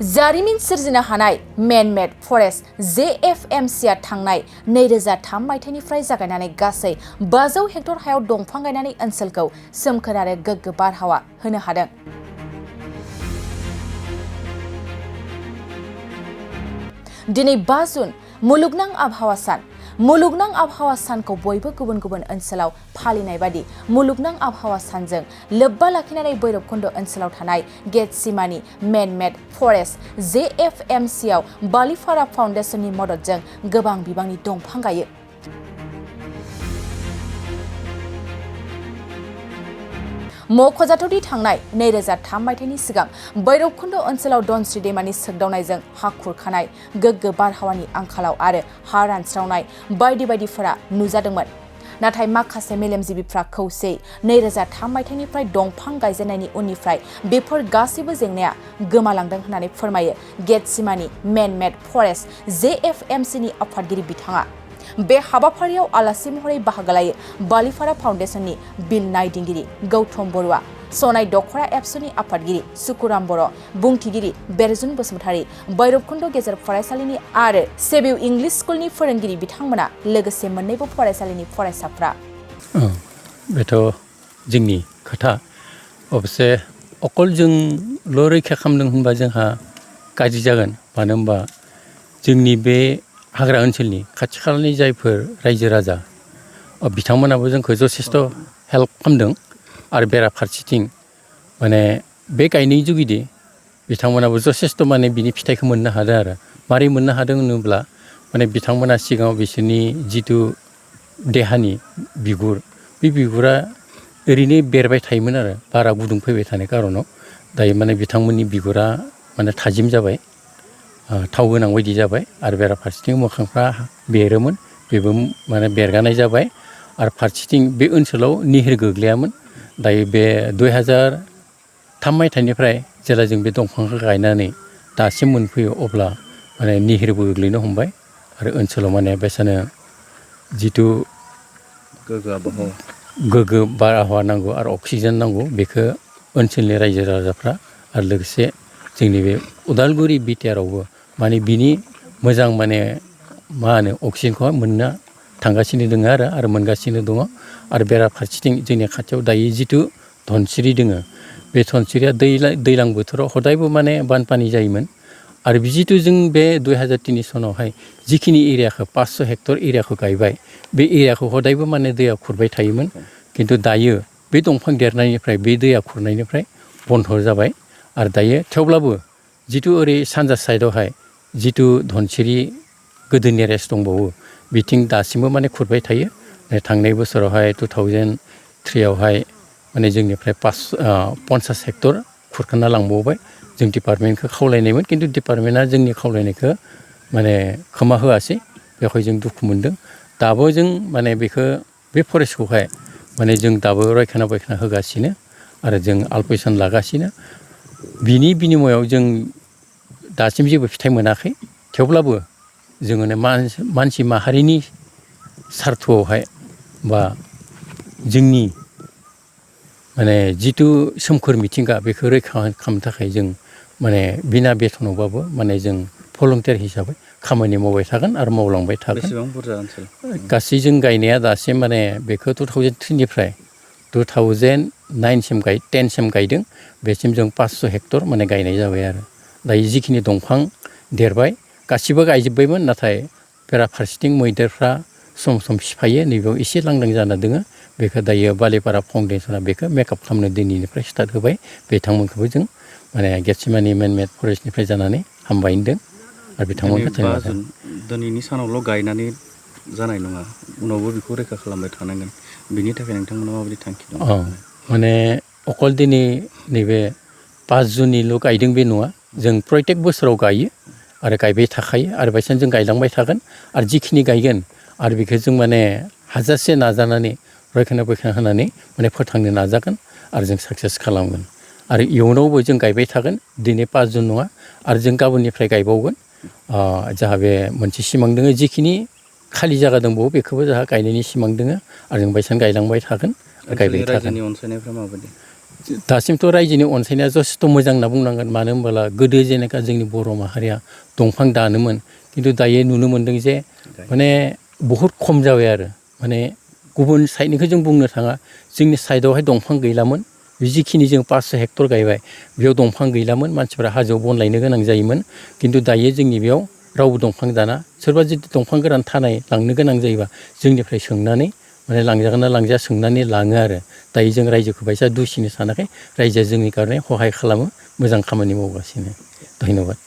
जारिमिन सोरजिनो हानाय मेन-मेड फरेस्ट JFMCआ थांनाय 2003 मायथाइनिफ्राय जागायनानै गासै 500 हेक्टर हायाव दंफां गायनानै ओनसोलखौ सोमखोर आरो गोग्गो बारहावा होनो हादों। दिनै 5 जुन मुलुगनां आबहावा सान। मुलुगनां आबहावा सानखौ बयबो गुबुन गुबुन ओनसोलाव फालिनाय बादि मुलुगनां आबहावा सानजों लोब्बा लाखिनानै भैरबकुन्द ओनसोलाव थानाय गेटसिमानि मेन-मेड फरेस्ट JFMCआव बालिपारा फाउन्डेसननि मददजों गोबां बिबांनि दंफां गायो। मख'जाथावदि थांनाय 2003 मायथाइनि सिगां भैरबकुन्द ओनसोलाव धनस्री दैमानि सोगदावनायजों हा खुरखानाय, गोग्गो बारहावानि आंखालाव आरो हा रानस्रावनाय बायदि बायदिफोरा नुजादोंमोन। नाथाय माखासे मेलेमजिबिफ्रा खौसेयै 2003 मायथाइनिफ्राय दंफां गायजेननायनि उननिफ्राय बेफोर गासैबो जेंनाया गोमालांदों होननानै फोरमायो गेटसिमानि मेन-मेड फरेस्ट JFMCनि आफादगिरि बिथाङा। बे हाबाफारियाव आलासि महरै बाहागो लायो बालिपारा फाउन्डेसननि बिल नायदिंगिरि गौतम बरुवा, सनाय दख'रा एबसुनि आफादगिरि सुकुराम बर', बुंथिगिरि बेरजुन बसुमतारी, भैरबकुन्द गेजेर फरायसालिनि आरो सेबिउ इंलिश स्कुलनि फोरोंगिरि बिथांमोना लोगोसे मोन्नैबो फरायसालिनि फरायसाफ्रा। बेथ' जोंनि खोथा। अबसे अकल जोंल' रैखा खालामदों होनबा जोंहा गाज्रि जागोन। मानो होनबा जोंनि बे हाग्रा ओनसोलनि खाथि खालानि जायफोर रायजो राजा बिथांमोनाबो जोंखौ जथेस्थ' हेल्प खालामदों आरो बेराफारसेथिं माने बे गायनाय जुगिदि बिथांमोनाबो जथेस्थ' माने बिनि फिथाइखौ मोननो हादों आरो मारै मोननो हादों होनोब्ला माने बिथांमोना सिगाङाव बिसोरनि जिथु देहानि बिगुर बे बिगुरा ओरैनो बेरबाय थायोमोन आरो बारा गुदुं फैबाय थानाय खारनाव दायो माने बिथांमोननि बिगुरा माने थाजिम जाबाय, थाव गोनां बायदि जाबाय आरो बेराफारसेथिं मोखांफ्रा बेरोमोन बेबो माने बेरगानाय जाबाय आरो फारसेथिं बे ओनसोलाव निहिर गोग्लैयामोन। दायो बे 2003 मायथाइनिफ्राय जेला जों बे दंफांखौ गायनानै दासिम मोनफैयो अब्ला माने निहिरबो गोग्लैनो हमबाय आरो ओनसोलाव माने बेसानो जिथु गोग्गो बारहावा नांगौ आरो अक्सिजेन नांगौ बेखौ ओनसोलनि रायजो राजाफ्रा आरो लोगोसे जोंनि बे उदालगुरि बिटिआरआवबो माने बिनि मोजां माने मा होनो अक्सिजेनखौ मोननो थांगासिनो दङ आरो मोनगासिनो दङ आरो बेराफारसेथिं जोंनि खाथियाव दायो जिथु धनस्री दोङो बे धनस्रीया दैज्लां बोथोराव हदायबो माने बानपानि जायोमोन आरो जिथु जों बे 2003 सनावहाय जिखिनि एरियाखौ 500 हेक्टर एरियाखौ गायबाय बे एरियाखौ हदायबो माने दैया खुरबाय थायोमोन। खिन्थु दायो बे दंफां देरनायनिफ्राय बे दैया खुरनायनिफ्राय बन्द जाबाय आरो दायो थेवब्लाबो जिथु ओरै सानजा साइडआवहाय जिथु धनस्री गोदोनि रेस्ट दंबावो बिथिं दासिमबो माने खुरबाय थायो। थांनाय बोसोरावहाय 2003आवहाय माने जोंनिफ्राय 50 हेक्टर खुरखाना लांबावबाय। जों डिपार्टमेन्टखौ खावलायनायमोन खिन्थु डिपार्टमेन्टआ जोंनि खावलायनायखौ माने खोमा होआसै, बेवहाय जों दुखु मोनदों। दाबो जों माने बेखौ बे फरेस्टखौहाय माने जों दाबो रायखाना बायखाना होगासिनो आरो जों आलपैसान लागासिनो। बिनि बिनिमयाव जों दासिम जेबो फिथाइ मोनाखै, थेवब्लाबो जोङो मानसि माहारिनि सार्थआवहाय बा जोंनि माने जिथु सोमखोर मिथिंगा बेखौ रैखा खालामनो थाखाय जों माने बिना बेथनावबाबो माने जों भलन्टियार हिसाबै खामानि मावबाय थागोन आरो मावलांबाय थागोन। बेसेबां बुरजा ओनसोल? गासै जों गायनाया दासिम माने बेखौ 2003निफ्राय 2009सिम 10सिम गायदों। बेसिम जों 500 हेक्टर माने गायनाय जाबाय आरो दायो जिखिनि दंफां देरबाय गासिबो गायजोब्बायमोन, नाथाय बेराफारसेथिं मैदेरफ्रा सम सम सिफायो। नैबेयाव एसे लांदां जाना दोङो, बेखौ दायो बालिपारा फाउन्डेसना बेखौ मेकआप खालामनो दिनैनिफ्राय स्टार्ट होबाय। बिथांमोनखौबो जों माने गेटसिमानि मेन-मेड फरेस्टनिफ्राय जानानै हामबाय होनदों आरो बिथांमोनखौ जों दिनैनि सानावल' गायनानै जानाय नङा, उनावबो बेखौ रैखा खालामबाय थानांगोन। बिनि थाखाय नोंथांमोना माबायदि थांखि दं? माने अकल दिनै नैबे 5 जुननिल' गायदों बे नङा, जों प्रयटेक बोसोराव गायो आरो गायबाय थाखायो आरो बायसान्स जों गायलांबाय थागोन आरो जिखिनि गायगोन आरो बेखौ जों माने हाजासे नाजानानै रायखाना बायखाना होनानै माने फोथांनो नाजागोन आरो जों साक्सेस खालामगोन आरो इयुनावबो जों गायबाय थागोन। दिनै 5 जुन नङा आरो जों गाबोननिफ्राय गायबावगोन। जाहा बे मोनसे सिमां दोङो, जिखिनि खालि जायगा दंबावो बेखौबो जोंहा गायनायनि सिमां दोङो आरो जों बायसान्स गायलांबाय थागोन आरो गायबाय थागोन। रायजोनि अनसायनायफ्रा माबायदि? दासिमथ' रायजोनि अनसायनाया जथेस्थ' मोजां होनना बुंनांगोन मानो होनबोला गोदो जेनेका जोंनि बर' माहारिया दंफां दानोमोन खिन्थु दायो नुनो मोन्दों जे माने बहुद खम जाबाय आरो माने गुबुन साइडनिखौ जों बुंनो थाङा जोंनि साइडआवहाय दंफां गैलामोन जिखिनि जों 500 हेक्टर गायबाय बेयाव दंफां गैलामोन मानसिफोरा हाजोआव बन लायनो गोनां जायोमोन खिन्थु दायो जोंनि बेयाव रावबो दंफां दाना सोरबा जुदि दंफां गोरान थानाय लांनो गोनां जायोबा जोंनिफ्राय सोंनानै माने लांजागोन ना लांजाया सोंनानै लाङो आरो दायो जों रायजोखौ बायसा दुसिनो सानाखै रायजोआ जोंनि कारने सहाय खालामो मोजां खामानि मावगासिनो धन्यबाद।